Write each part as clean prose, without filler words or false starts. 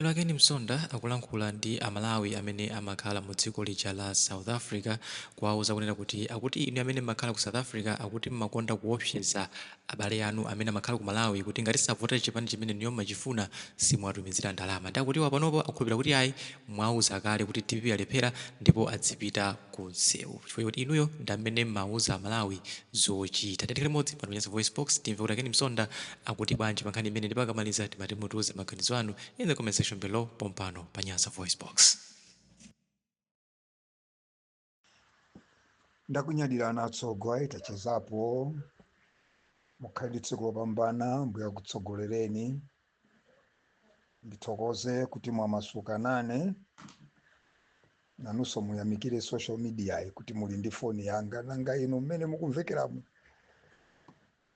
A Ken Msonda akulankhula ndi a Malawi amene amakhala mu dziko lija la South Africa kuwauza kunena kuti akuti inu amene mmakhala ku South Africa akuti mmakonda kuopseza abale anu amene amakhala ku Malawi kuti ngati savotera chipani chimene inuyo mmachifuna simuwatumizira ndalama ndi akuti iwo panopo akukhulupilira kuti ayi mwauza kale kuti dpp yalephera ndipo adzipita ku msewu chifukwa choti inuyo ndi amene mmauza a Malawi zochita. Tiyeni tikhale limodzi pano pa Nyasa VoiceBox timve kuti a Ken Msonda akuti bwanji pa nkhani imeneyi ndipo akamaliza timati mutiuze maganizo anu in the comment section below pompano pa Nyasa VoiceBox. Ndakunyadirani atsogo ayi tachezapo mukhale ndi tsiku lopambana mbuye akutsogolereni ndithokoze kuti mwamasuka nane nanunso muyamikire social media yi kuti muli ndi foni yanga nanga inu mmene mukumvekeramo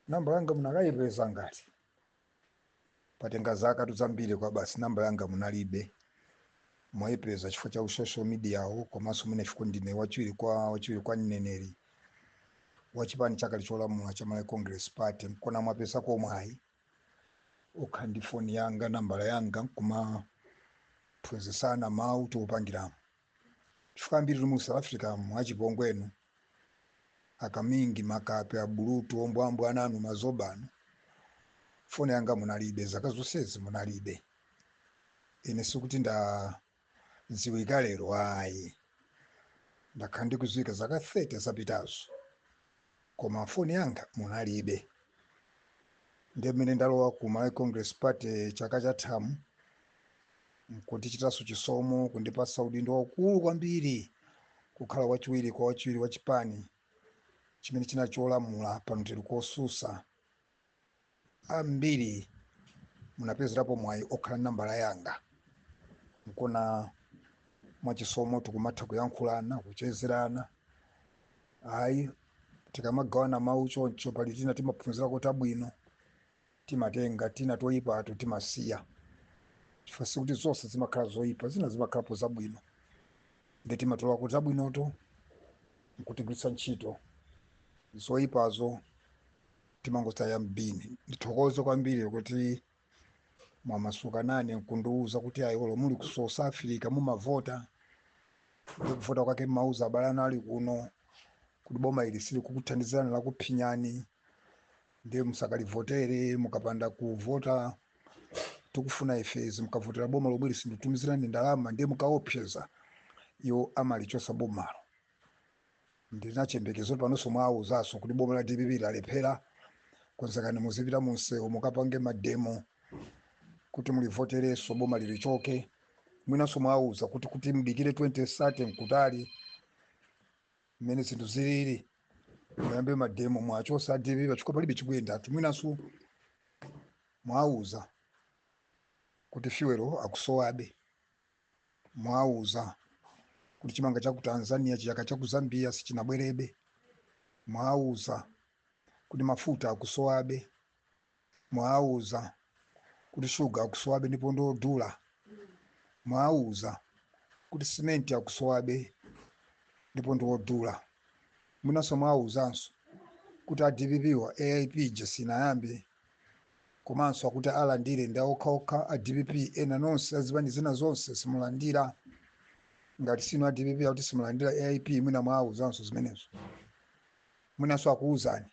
namba yanga munakayipeza ngati patenga zaka zambiri kwa basi namba yanga munalibe mwayipeza chifukwa cha social media wo komanso mwina chifukwa ndine wachiwiri kwa mneneri wa chipani chakale cholamula cha Malawi Congress Party nkona mwapeza komwe ayi okha ndi foni yanga nambala yanga nkumaphunzitsana mawu tikupangiramo chifukwa ambiri tili mu South Africa mwachipongwenu akamingi makape abulutu ombwambwa ananu mazobano foni yanga munalibe zaka zonsezi munalibe ine sikuti ndadziwika lero ayi ndakhala ndikudziwika zaka 30 zapitazo koma foni yanga munalibe ndiye mmene ndalowa ku Malawi Congress Party chaka chathamu nkundichitanso chisomo kundipatsa udindo waukulu kwambiri kukhala wachiwiri kwa wachiwiri wa chipani chimene chinali cholamula pano tili kosusa ambiri munapezerapo mwayi okhala nambala yanga nkona mwachisomo tikumatha kuyankhulana kuchezerana ayi tikamagawana mawu choncho pali tina timaphunzirako tabwino timatenga tina toyipato timasiya chifukwa sikuti zonse zimakhala zoyipa zina zimakhalapo zabwino ndi timatolako zabwinoto nkutigwiritsa ntchito zoyipazo timangotaya m'bini ndithokoze kwambiri kuti mwamasuka nane nkundiuza kuti ayi olo muli ku South Africa mumavota ndi kuvota kwake mmauza abale anu ali kuno kuti boma ili sili kukuthandizirani lakuphinyani ndiye musakalivotere mukapanda kuvota tikufuna ifezi mukavotera boma lomwe lisinditumizirani ndalama ndiye mukaopseza iwo amalichosa bomalo ndinachembekezo panonso mwawuzanso kuti boma la dpp lalephera konzekani muzipita munsewu mukapange mademo kuti mulivoterenso boma lilichoke mwinanso mwawuza kuti mudikire 2030 nkutali mmene zinthu zilili muyambe mademo mwachosa dpp pachifukwa palibe chikuyendatu mwinanso mwawuza kuti fuel akusowabe mwawuza kuti chimanga cha ku Tanzania chiyaka cha ku Zambia sichinabwerebe mwawuza kuti mafuta akusowabe mwawuza kuti shuga akusowabe ndipo ndodula mwawuza kuti simenti akusowabe ndipo ndiwodula mwinanso mwawuzanso kuti a DPP wa AIP ija sinayambe komanso akuti alandire ndi okhaokha a DPP ena nonse azipani zina zonse simulandira ngati sinu a DPP akuti simulandira AIP mwina mwawuzanso zimenezo mwinanso akuwuzani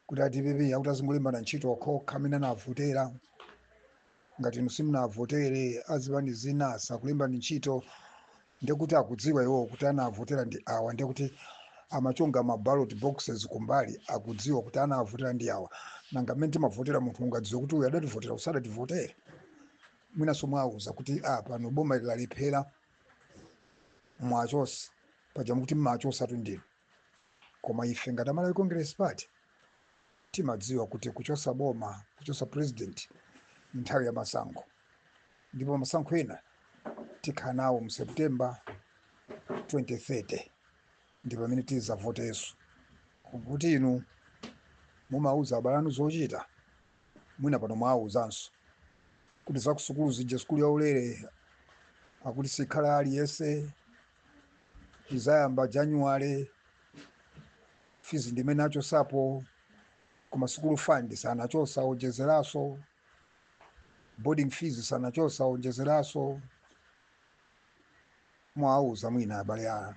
kuti a DPP akuti azingolimbana ntchito okhaokha amene anavotera ngati inu simunavotere azipani zina sakulimbani ntchito ndekuti akudziwa iwo kuti anavotera ndi awa ndekuti amachonga ma ballot boxes kumbali akudziwa kuti anavotera ndi awa nanga mmene timavotera munthu ungadziwe kuti uyu adativotera usadativotere mwinanso mwawuza kuti a pano boma ili lalephera mwachose paja mukuti mmachosatu ndinu koma ife ngati Malawi Congress Party timadziwa kuti kuchosa boma kuchosa president ni nthawi ya masankho ndipo masankho ena tikhala nawo mu September 2030 ndi pamene tizavotenso kuti inu mumauza abale anu zochita mwina pano mwawuzanso kuti za kusukulu zija sukulu yaulere akuti sikhala aliyense izayamba January fees ndimene achosapo koma school fund sanachosa onjezeranso Boarding fees sanachosa, onjezeraso. Mwauza mwina abale anu,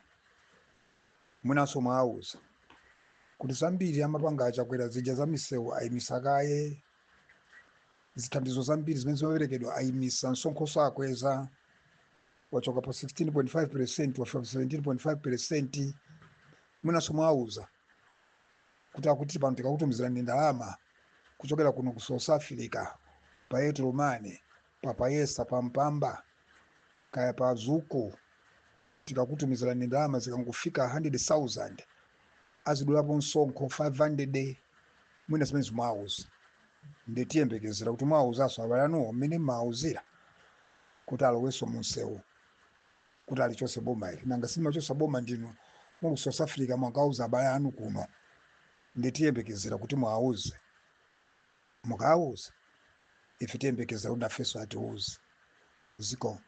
mwinanso mwauza kuti zambiri amapanga aChakwera zija za misewu ayimisakaye, zithandizo zambiri zimene zimaperekedwa ayimisa, msonkhoso akweza, wachoka pa 16.5% wafika pa 17.5%. Mwinanso mwauza kuti akuti pano tikakutumizirani ndalama kuchokera kuno ku South Africa pa Airtel Money, pa Payesa, pa Mpamba, kaya pa Zuku, tikakutumizirani ndalama zikangofika 100,000 azidulapo msonkho 500. Mwina zimene zimwauza, nditiyembekezera kuti mwauzaso abale anuwo mmene mmauzira kuti alowenso munsewu kuti alichose boma ili. Nanga simachosa boma ndinu muli South Africa, mwakauza abale anu kuno. Nditiyembekezera kuti mwauze. Mukauza, ife tiyembekezera kuti nafenso atiuze ziko.